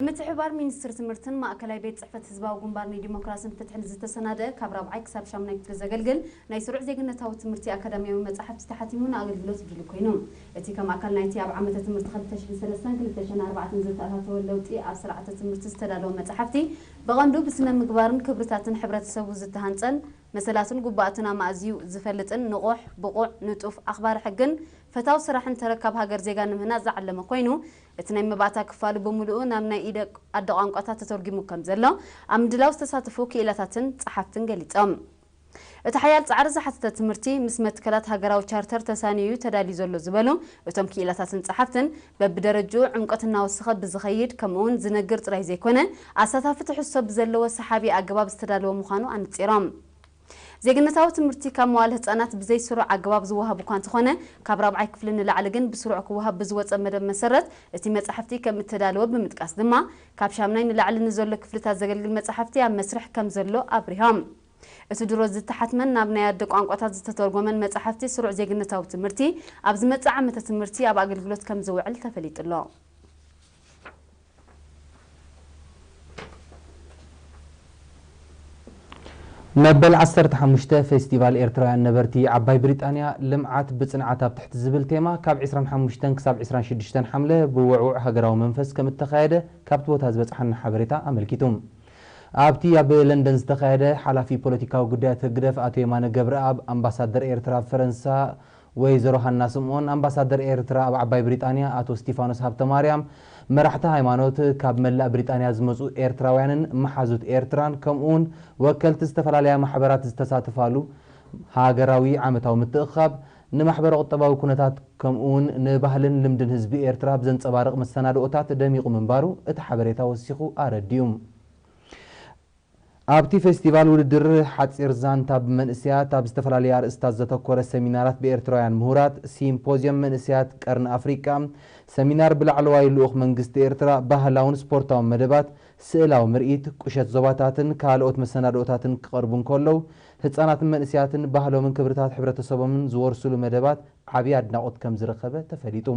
እቲ ሕባር ሚኒስትሪ ትምህርትን ማእከላይ ቤት ጽሕፈት ህዝባዊ ግንባር ንዲሞክራስን ፍትሕን ዝተሰናደአ ካብ ራብዓይ ክሳብ ሻምናይ ክፍሊ ዘገልግል ናይ ስሩዕ ዜግነታዊ ትምህርቲ ኣካዳሚያዊ መጻሕፍቲ ተሓቲሙ ንኣገልግሎት ድሉው ኮይኑ። እቲ ከም ኣካል ናይቲ ኣብ ዓመተ ትምህርቲ ክልተ ሽሕን ሰለስተን ክልተ ሽሕን ኣርባዕተን ዝተኣታተወ ለውጢ ኣብ ስርዓተ ትምህርቲ ዝተዳለወ መጻሕፍቲ ብቐንዱ ብስነ ምግባርን ክብርታትን ሕብረተሰቡ ዝተሃንጸን መሰላትን ጉባኣትን ኣማእዝዩ ዝፈልጥን ንቑሕ፣ ብቑዕ፣ ንጡፍ፣ ኣኽባሪ ሕግን ፈታው ስራሕን ተረካብ ሃገር ዜጋ ንምህናጽ ዝዓለመ ኮይኑ፣ እቲ ናይ መባእታ ክፋሉ ብምሉኡ ናብ ናይ ኢደ ኣደ ቋንቋታት ተተርጒሙ ከም ዘሎ ኣብ ምድላው ዝተሳተፉ ክኢላታትን ጸሓፍትን ገሊጾም። እቲ ሓያል ጻዕሪ ዝሓተተ ትምህርቲ ምስ መትከላት ሃገራዊ ቻርተር ተሳንዩ ተዳልዩ ዘሎ ዝበሉ እቶም ክኢላታትን ጸሓፍትን፣ በብደረጅኡ ዕምቆት እናወሰኸ ብዝኸይድ ከምኡውን ዝነግር ጥራይ ዘይኮነ ኣሳታፊ ትሕዝቶ ብዘለዎ ሰሓቢ ኣገባብ ዝተዳለወ ምዃኑ ኣነጺሮም። ዜግነታዊ ትምህርቲ ካብ መዋለ ህጻናት ብዘይ ስሩዕ ኣገባብ ዝወሃብ እኳ እንተኾነ፣ ካብ ራብዓይ ክፍሊ ንላዕሊ ግን ብስሩዕ ክወሃብ ብዝወጸ መደብ መሰረት እቲ መጻሕፍቲ ከም እተዳለወ ብምጥቃስ ድማ፣ ካብ ሻምናይ ንላዕሊ ንዘሎ ክፍልታት ዘገልግል መጻሕፍቲ ኣብ መስርሕ ከም ዘሎ ኣብሪሆም። እቲ ድሮ ዝተሓትመን ናብ ናይ ኣደ ቋንቋታት ዝተተርጎመን መጻሕፍቲ ስሩዕ ዜግነታዊ ትምህርቲ ኣብ ዝመጽእ ዓመተ ትምህርቲ ኣብ ኣገልግሎት ከም ዝውዕል ተፈሊጡ ኣሎ። መበል ዓሰርተ ሓሙሽተ ፌስቲቫል ኤርትራውያን ነበርቲ ዓባይ ብሪጣንያ፣ ልምዓት ብጽንዓት ኣብ ትሕቲ ዝብል ቴማ፣ ካብ ዕስራን ሓሙሽተን ክሳብ ዕስራን ሽዱሽተን ሓምለ ብውዕዉዕ ሃገራዊ መንፈስ ከም እተኻየደ ካብቲ ቦታ ዝበጽሓና ሓበሬታ ኣመልኪቱ። ኣብቲ ኣብ ለንደን ዝተኻየደ፣ ሓላፊ ፖለቲካዊ ጉዳያት ህግደፍ ኣቶ የማነ ገብረኣብ፣ ኣምባሳደር ኤርትራ ኣብ ፈረንሳ ወይዘሮ ሃና ስምኦን፣ ኣምባሳደር ኤርትራ ኣብ ዓባይ ብሪጣንያ ኣቶ እስቲፋኖስ ሃብተማርያም፣ መራሕቲ ሃይማኖት፣ ካብ መላእ ብሪጣንያ ዝመጹ ኤርትራውያንን መሓዙት ኤርትራን፣ ከምኡውን ወከልቲ ዝተፈላለያ ማሕበራት ዝተሳተፋሉ ሃገራዊ ዓመታዊ ምትእኽኻብ፣ ንማሕበረ ቁጠባዊ ኩነታት ከምኡውን ንባህልን ልምድን ህዝቢ ኤርትራ ብዘንጸባርቕ መሰናድኦታት ደሚቑ ምንባሩ እቲ ሓበሬታ ወሲኹ ኣረዲኡ። ኣብቲ ፌስቲቫል ውድድር ሓጺር ዛንታ ብመንእሰያት ኣብ ዝተፈላለያ ኣርእስታት ዘተኮረ ሰሚናራት ብኤርትራውያን ምሁራት፣ ሲምፖዝየም መንእሰያት ቀርኒ ኣፍሪቃ፣ ሰሚናር ብላዕለዋይ ልኡኽ መንግስቲ ኤርትራ፣ ባህላውን ስፖርታውን መደባት፣ ስእላዊ ምርኢት፣ ቁሸት ዞባታትን ካልኦት መሰናድኦታትን ክቐርቡ እንከለዉ፣ ህጻናትን መንእሰያትን ባህሎምን ክብርታት ሕብረተሰቦምን ዝወርስሉ መደባት ዓቢ ኣድናቖት ከም ዝረኸበ ተፈሊጡ።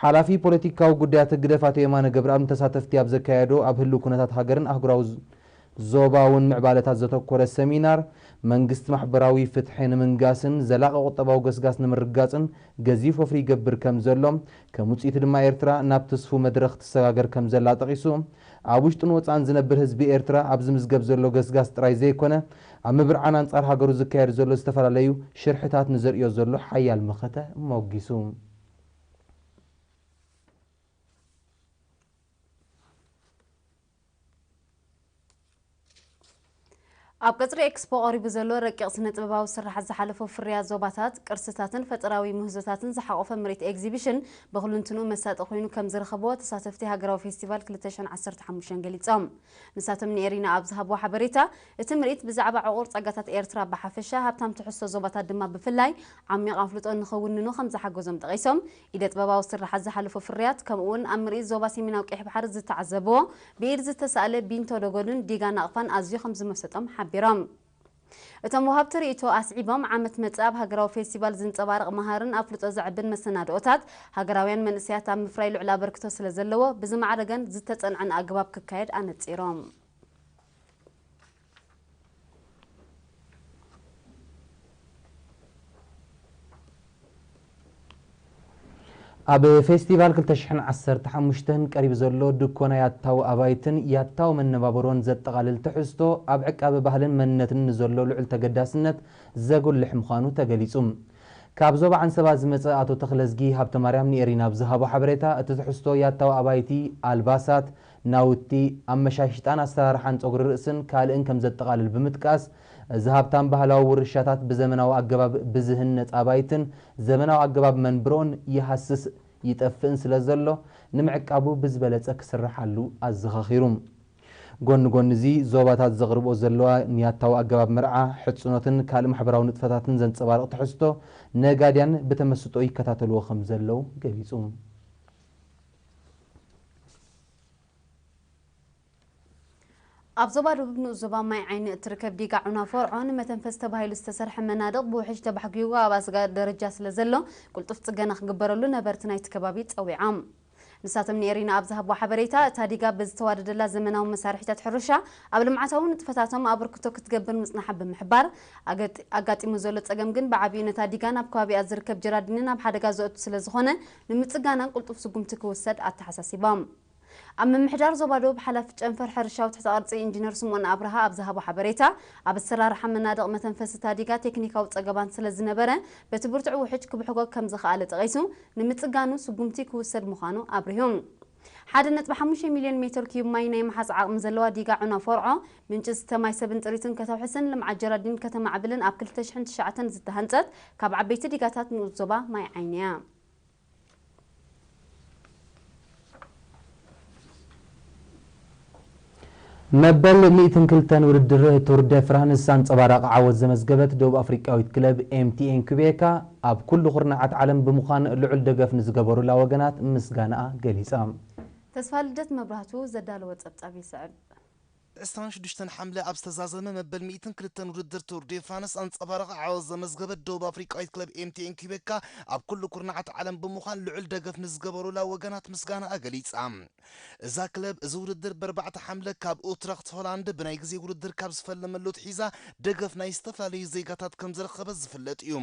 ሓላፊ ፖለቲካዊ ጉዳያት ህግደፍ ኣቶ የማነ ገብረኣብ ንተሳተፍቲ ኣብ ዘካየዶ ኣብ ህልው ኩነታት ሃገርን ኣህጉራዊ ዞባውን ምዕባለታት ዘተኮረ ሰሚናር፣ መንግስቲ ማሕበራዊ ፍትሒ ንምንጋስን ዘላቒ ቁጠባዊ ገስጋስ ንምርግጋጽን ገዚፍ ወፍሪ ይገብር ከም ዘሎ፣ ከም ውጽኢቱ ድማ ኤርትራ ናብ ትስፉ መድረኽ ትሰጋገር ከም ዘላ ጠቒሱ፣ ኣብ ውሽጥን ወጻእን ዝነብር ህዝቢ ኤርትራ ኣብ ዝምዝገብ ዘሎ ገስጋስ ጥራይ ዘይኮነ፣ ኣብ ምብርዓን ኣንጻር ሃገሩ ዝካየድ ዘሎ ዝተፈላለዩ ሽርሕታት ንዘርእዮ ዘሎ ሓያል መኸተ ሞጊሱ። ኣብ ቀጽሪ ኤክስፖ ቀሪቡ ዘሎ ረቂቕ ስነ ጥበባዊ ስርሓት ዝሓለፎ ፍርያት ዞባታት፣ ቅርስታትን ፈጠራዊ ምህዞታትን ዝሓቖፈ ምርኢት ኤግዚቢሽን ብኹልንትንኡ መሳጢ ኮይኑ ከም ዝረኸብዎ ተሳተፍቲ ሃገራዊ ፌስቲቫል ክልተ ሽሕን ዓሰርተ ሓሙሽተን ገሊጾም። ንሳቶም ንኤሪና ኣብ ዝሃብዎ ሓበሬታ፣ እቲ ምርኢት ብዛዕባ ዕቑር ጸጋታት ኤርትራ ብሓፈሻ፣ ሃብታም ትሕዝቶ ዞባታት ድማ ብፍላይ ዓሚቕ ኣፍልጦ ንኽውንኑ ከም ዝሓገዞም ጠቒሶም፣ ኢደ ጥበባዊ ስርሓት ዝሓለፎ ፍርያት፣ ከምኡ'ውን ኣብ ምርኢት ዞባ ሰሜናዊ ቀይሕ ባሕሪ ዝተዓዘብዎ ብኢድ ዝተሳእለ ቢንቶ ደጎልን ዲጋ ናቕፋን ኣዝዩ ከም ዝመሰጦም ሓቢሮም። እቶም ወሃብቲ ርእይቶ ኣስዒቦም፣ ዓመት መጸ ኣብ ሃገራዊ ፌስቲቫል ዝንጸባረቕ መሃርን ኣፍልጦ ዘዕብን መሰናድኦታት ሃገራውያን መንእሰያት ኣብ ምፍራይ ልዑል ኣበርክቶ ስለ ዘለዎ፣ ብዝማዕረገን ዝተጸንዐን ኣገባብ ክካየድ ኣነጺሮም። ኣብ ፌስቲቫል ክልተ ሽሕን ዓሰርተ ሓሙሽተን ቀሪቡ ዘሎ ድኮና ያታዊ ኣባይትን ያታዊ መነባብሮን ዘጠቓልል ትሕዝቶ፣ ኣብ ዕቃበ ባህልን መንነትን ንዘሎ ልዑል ተገዳስነት ዘጉልሕ ምዃኑ ተገሊጹ። ካብ ዞባ ዓንሰባ ዝመጸ ኣቶ ተኽለዝጊ ሃብተማርያም ንኤሪና ኣብ ዝሃቦ ሓበሬታ፣ እቲ ትሕዝቶ ያታዊ ኣባይቲ፣ ኣልባሳት፣ ናውቲ፣ ኣመሻሽጣን ኣሰራርሓን ጸጉሪ ርእስን ካልእን ከም ዘጠቓልል ብምጥቃስ፣ እዚ ሃብታም ባህላዊ ውርሻታት ብዘመናዊ ኣገባብ ብዝህነጽ ኣባይትን ዘመናዊ ኣገባብ መንብሮን ይሃስስ ይጠፍእን ስለ ዘሎ፣ ንምዕቃቡ ብዝበለጸ ክስርሓሉ ኣዘኻኺሩ። ጎኒ ጎኒ እዚ፣ ዞባታት ዘቕርብኦ ዘለዋ ንያታዊ ኣገባብ መርዓ፣ ሕጽኖትን ካልእ ማሕበራዊ ንጥፈታትን ዘንጸባርቕ ትሕዝቶ፣ ነጋድያን ብተመስጦ ይከታተልዎ ከም ዘለዉ ገሊጹ። ኣብ ዞባ ደቡብ ንኡስ ዞባ ማይ ዓይኒ እትርከብ ዲጋ ዑና ፎርዖ ንመተንፈሲ ተባሂሉ ዝተሰርሐ መናድቕ ብውሕጅ ተባሕጒጉ ኣብ ኣስጋኢ ደረጃ ስለ ዘሎ፣ ቅልጡፍ ጽገና ክግበረሉ ነበርቲ ናይቲ ከባቢ ጸዊዖም። ንሳቶም ንኤሪና ኣብ ዝሃብዎ ሓበሬታ፣ እታ ዲጋ ብዝተዋደደላ ዘመናዊ መሳርሒታት ሕርሻ ኣብ ልምዓታዊ ንጥፈታቶም ኣበርክቶ ክትገብር ምጽናሓ ብምሕባር፣ ኣገጢ-፣ ኣጋጢሙ ዘሎ ጸገም ግን ብዓቢኡ ነታ ዲጋን ኣብ ከባቢኣ ዝርከብ ጀራዲንን ኣብ ሓደጋ ዘእቱ ስለ ዝኾነ፣ ንምጽጋና ቅልጡፍ ስጉምቲ ክውሰድ ኣተሓሳሲቦም። ኣብ ምምሕዳር ዞባ ደቡብ ሓላፊ ጨንፈር ሕርሻዊ ትሕተ ቅርጺ ኢንጂነር ስምኦን ኣብርሃ ኣብ ዝሃቦ ሓበሬታ፣ ኣብ ኣሰራርሓ መናድቕ መተንፈሲ እታ ዲጋ ቴክኒካዊ ጸገማት ስለ ዝነበረ፣ በቲ ብርቱዕ ውሕጅ ክብሕጎ ከም ዝኸኣለ ጠቒሱ፣ ንምጽጋኑ ስጉምቲ ክውሰድ ምዃኑ ኣብሪሁ። ሓደ ነጥቢ ሓሙሽተ ሚልዮን ሜትር ኪዩብ ማይ ናይ ምሓዝ ዓቕሚ ዘለዋ ዲጋ ዑና ፎርዖ፣ ምንጪ ዝስተ ማይ ሰብን ጥሪትን ከተውሕስን ልምዓት ጀራዲን ከተማዕብልን ኣብ ክልተ ሽሕን ትሽዓተን ዝተሃንጸት ካብ ዓበይቲ ዲጋታት ንኡስ ዞባ ማይ ዓይኒ እያ። መበል ሚእትን ክልተን ውድድር ቱር ደ ፍራንስ ኣንጸባራቒ ዓወት ዘመዝገበት ደቡብ ኣፍሪቃዊት ክለብ ኤምቲኤን ኩቤካ ኣብ ኩሉ ኩርናዓት ዓለም ብምዃን ልዑል ደገፍ ንዝገበሩላ ወገናት ምስጋናኣ ገሊጻ። ተስፋ ልደት መብራህቱ ዘዳለወ ጸብጻብ ይስዕብ። ዕስራን ሽዱሽተን ሓምለ ኣብ ዝተዛዘመ መበል ሚእትን ክልተን ውድድር ቱር ዲ ፍራንስ ኣንጸባራቒ ዓወት ዘመዝገበት ደቡብ ኣፍሪቃዊት ክለብ ኤምቲኤን ኩቤካ ኣብ ኩሉ ኩርናዓት ዓለም ብምዃን ልዑል ደገፍ ንዝገበሩላ ወገናት ምስጋናኣ ገሊጻ። እዛ ክለብ እዚ ውድድር በርባዕተ ሓምለ ካብ ኡትረኽት ሆላንድ ብናይ ግዜ ውድድር ካብ ዝፈለመሉ ኣትሒዛ ደገፍ ናይ ዝተፈላለዩ ዜጋታት ከም ዝረኸበት ዝፍለጥ እዩ።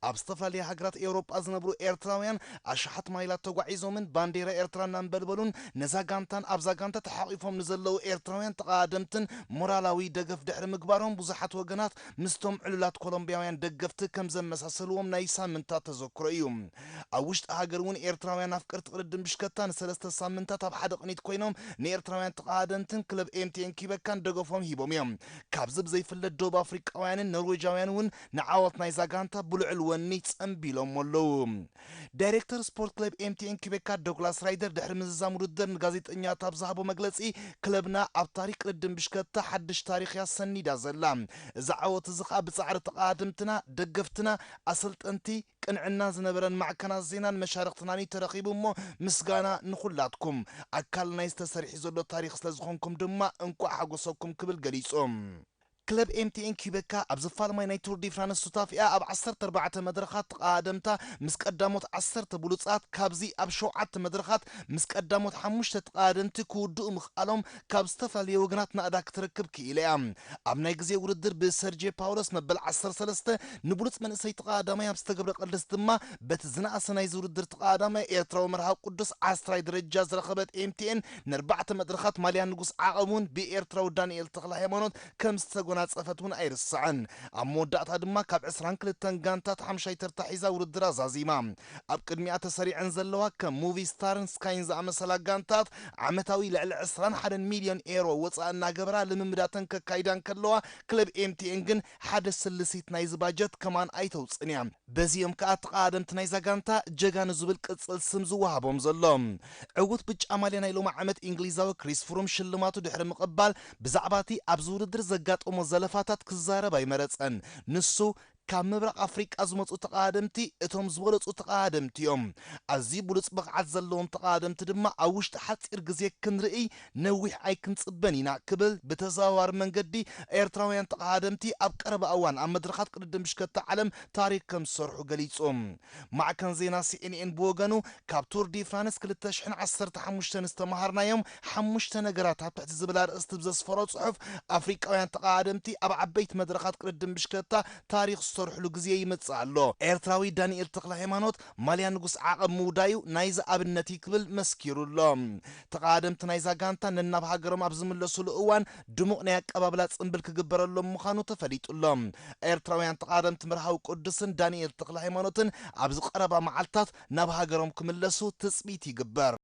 ኣብ ዝተፈላለያ ሃገራት ኤውሮጳ ዝነብሩ ኤርትራውያን ኣሽሓት ማይላት ተጓዒዞምን ባንዴራ ኤርትራ እናንበልበሉን ነዛ ጋንታን ኣብዛ ጋንታ ተሓቒፎም ንዘለዉ ኤርትራውያን ተቓደምትን ሞራላዊ ደገፍ ድሕሪ ምግባሮም ብዙሓት ወገናት ምስቶም ዕሉላት ኮሎምብያውያን ደገፍቲ ከም ዘመሳሰልዎም ናይ ሳምንታት ተዘክሮ እዩ። ኣብ ውሽጢ ሃገር እውን ኤርትራውያን ኣፍቀርቲ ቅድድም ብሽከታ ንሰለስተ ሳምንታት ኣብ ሓደ ቅኒት ኮይኖም ንኤርትራውያን ተቓደምትን ክለብ ኤምቲኤን ኪበካን ደገፎም ሂቦም እዮም። ካብዚ ብዘይፍለጥ ደቡብ ኣፍሪቃውያንን ኖርዌጃውያን እውን ንዓወት ናይዛ ጋንታ ብልዑል ወኒ ጸንቢሎም ኣለዉ። ዳይሬክተር ስፖርት ክለብ ኤምቲኤን ኪበካ ዶግላስ ራይደር ድሕሪ ምዝዛም ውድድር ንጋዜጠኛታት ኣብ ዝሃቦ መግለጺ፣ ክለብና ኣብ ታሪክ ቅድድም ብሽከታ ሓድሽ ታሪክ እያ ሰኒዳ ዘላ። እዚ ዓወት እዚ ከኣ ብጻዕሪ ተቓደምትና፣ ደገፍትና፣ ኣሰልጠንቲ፣ ቅንዕና ዝነበረን ማዕከናት ዜናን መሻርክትናን እዩ ተረኺቡ እሞ ምስጋና ንኹላትኩም። ኣካል ናይ ዝተሰሪሑ ዘሎ ታሪክ ስለ ዝኾንኩም ድማ እንቋዕ ሓጎሰኩም ክብል ገሊጹ። ክለብ ኤምቲኤን ኪበካ ኣብ ዝፋልማይ ናይ ቱር ዲ ፍራንስ ሱታፊኣ ኣብ ዓሰርተ ኣርባዕተ መድረኻት ተቓደምታ ምስ ቀዳሞት ዓሰርተ ብሉጻት ካብዚ ኣብ ሸውዓተ መድረኻት ምስ ቀዳሞት ሓሙሽተ ተቓደምቲ ክውድኡ ምኽኣሎም ካብ ዝተፈላለየ ወገናት ናእዳ ክትረክብ ክኢለ እያ። ኣብ ናይ ግዜ ውድድር ብሰርጄ ፓውሎስ መበል ዓሰርተ ሰለስተ ንብሉጽ መንእሰይ ተቓዳማይ ኣብ ዝተገብረ ቅልስ ድማ በቲ ዝነኣሰ ናይዚ ውድድር ተቓዳማይ ኤርትራዊ መርሃዊ ቅዱስ ዓስራይ ደረጃ ዝረኸበት ኤምቲኤን ንኣርባዕተ መድረኻት ማልያ ንጉስ ዓቐብ እውን ብኤርትራዊ ዳንኤል ተኽለ ሃይማኖት ከም ዝተጎናጸፈት እውን ኣይርሳዕን። ኣብ መወዳእታ ድማ ካብ ዕስራን ክልተን ጋንታት ሓምሻይ ተርታ ሒዛ ውድድራ ዛዚማ። ኣብ ቅድሚኣ ተሰሪዐን ዘለዋ ከም ሙቪ ስታርን ስካይን ዝኣመሰላ ጋንታት ዓመታዊ ልዕሊ ዕስራን ሓደን ሚልዮን ኤሮ ወጻኢ እናገበራ ልምምዳተን ከካይዳ እንከለዋ፣ ክለብ ኤምቲኤን ግን ሓደ ስልሲት ናይዚ ባጀት ከማን ኣይተውጽእን እያ። በዚኦም ከኣ ተቓደምቲ ናይዛ ጋንታ ጀጋኑ ዝብል ቅጽል ስም ዝወሃቦም ዘሎ። ዕዉት ብጫ ማልያ ናይ ሎሚ ዓመት እንግሊዛዊ ክሪስ ፍሩም ሽልማቱ ድሕሪ ምቕባል፣ ብዛዕባ እቲ ኣብዚ ውድድር ዘጋጠሞ ዘለፋታት ክዛረብ ኣይመረጸን። ንሱ፣ ካብ ምብራቕ ኣፍሪቃ ዝመጹ ተቓደምቲ እቶም ዝበለጹ ተቓደምቲ እዮም። ኣዝዩ ብሉጽ ብቕዓት ዘለዎም ተቓደምቲ ድማ ኣብ ውሽጢ ሓጺር ግዜ ክንርኢ ነዊሕ ኣይክንጽበን ኢና ክብል ብተዘዋዋሪ መንገዲ ኤርትራውያን ተቓደምቲ ኣብ ቀረባ እዋን ኣብ መድረኻት ቅድድም ብሽከታ ዓለም ታሪክ ከም ዝሰርሑ ገሊጹ። ማዕከን ዜና ሲኤንኤን ብወገኑ ካብ ቱር ዲ ፍራንስ ክልተ ሽሕን ዓሰርተ ሓሙሽተን ዝተመሃርናዮም ሓሙሽተ ነገራት ኣብ ትሕቲ ዝብል ኣርእስቲ ብዘስፈሮ ጽሑፍ ኣፍሪቃውያን ተቓደምቲ ኣብ ዓበይቲ መድረኻት ቅድድም ብሽከታ ታሪኽ ዝሰርሕሉ ግዜ ይመጽእ ኣሎ። ኤርትራዊ ዳንኤል ተኽለ ሃይማኖት ማልያ ንጉስ ዓቐብ ምውዳዩ ናይዚ ኣብነት እዩ ክብል መስኪሩ ኣሎ። ተቓደምቲ ናይዛ ጋንታ ነናብ ሃገሮም ኣብ ዝምለሱሉ እዋን ድሙቕ ናይ ኣቀባብላ ጽምብል ክግበረሎም ምዃኑ ተፈሊጡ ኣሎ። ኤርትራውያን ተቓደምቲ መርሃዊ ቅዱስን ዳንኤል ተኽለ ሃይማኖትን ኣብዚ ቀረባ መዓልታት ናብ ሃገሮም ክምለሱ ትጽቢት ይግበር።